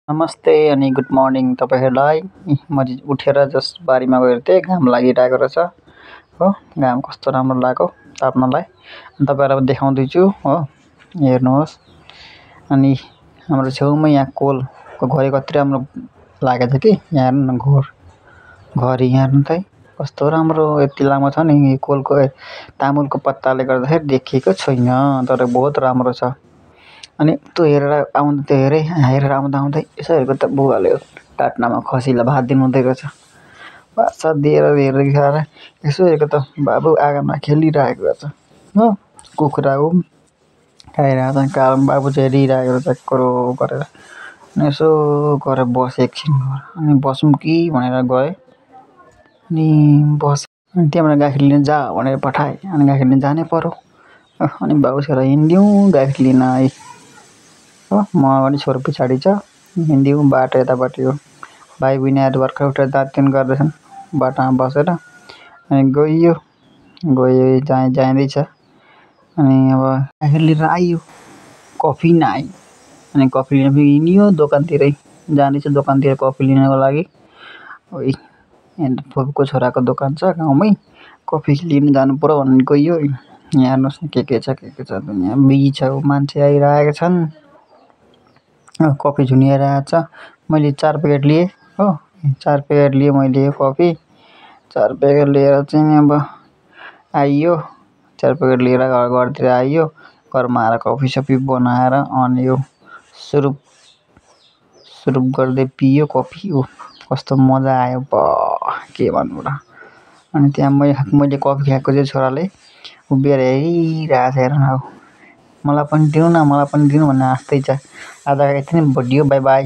नमस्ते अनि good morning तपाईँहरूलाई। म उठेर जस्ट बारीमा गएर थिएँ, घाम लागिरहेको रहेछ हो। घाम कस्तो राम्रो लाग्यो ताप्नलाई, तपाईँहरूलाई देखाउँदैछु हो, हेर्नुहोस्। अनि हाम्रो छेउमै यहाँ कोलको घरी कति राम्रो लागेको छ कि, यहाँ हेर्नु न घरी यहाँ हेर्नु त कस्तो राम्रो यति लामो छ नि। कोलको तामुलको पत्ताले गर्दाखेरि देखिएको छैन, तर बहुत राम्रो छ। अनि त्यो हेरेर आउँदा यसो हेरेको त बुवाले टाट्नामा खसीलाई भात दिनुहुँदै रहेछ। भात सात दिएर खाएर यसो हेरेको त बाबु आँगनमा खेलिरहेको रहेछ हो। कुखुरा हो खाइरहेको छ, कारण बाबु चाहिँ हेरिरहेको रहेछ करो गरेर। अनि यसो गरेर बसेँ एकछिन, अनि बसौँ कि भनेर गएँ। अनि अनि त्यहाँबाट गाखिर लिन जा भनेर पठाएँ, अनि गाखिर लिन जानै पर्यो। अनि बाबुसँग हिँड्यौँ गाखिर लिन है हो। म अगाडि छोरो पछाडि छ, हिँड्यौँ बाटो यतापट्टि हो। भाइ बहिनीहरू भर्खर उठेर दाँतुन गर्दैछन् बाटोमा बसेर। अनि गइयो जाँदैछ। अनि अब गाखिर लिएर आइयो, कफी नआयो। अनि कफी लिन फेरि हिँडियो दोकानतिरै, जाँदैछ दोकानतिर कफी लिनको लागि। फुपूको छोराको दोकान छ गाउँमै, कफी लिन जानु पर्यो भनेर गइयो। यहाँ हेर्नुहोस् न के छ दुनियाँ बिजी छ, मान्छे आइरहेका छन्। कफी झुनिएर छ। मैले 4 प्याकेट लिएँ हो, 4 प्याकेट लिएँ मैले कफी। 4 प्याकेट लिएर चाहिँ अब आइयो, 4 प्याकेट लिएर घरतिर आइयो। घरमा आएर कफी सफी बनाएर अनि यो सुरुप गर्दै पियो कफी। कस्तो मजा आयो के भन्नु र। अनि त्यहाँ मैले कफी खाएको चाहिँ छोराले उभिएर हेरिरहेको छ। हेर न, मलाई पनि दिनु न भनेर हाँस्दै छ। आजको यति नै भिडियो, बाई बाई।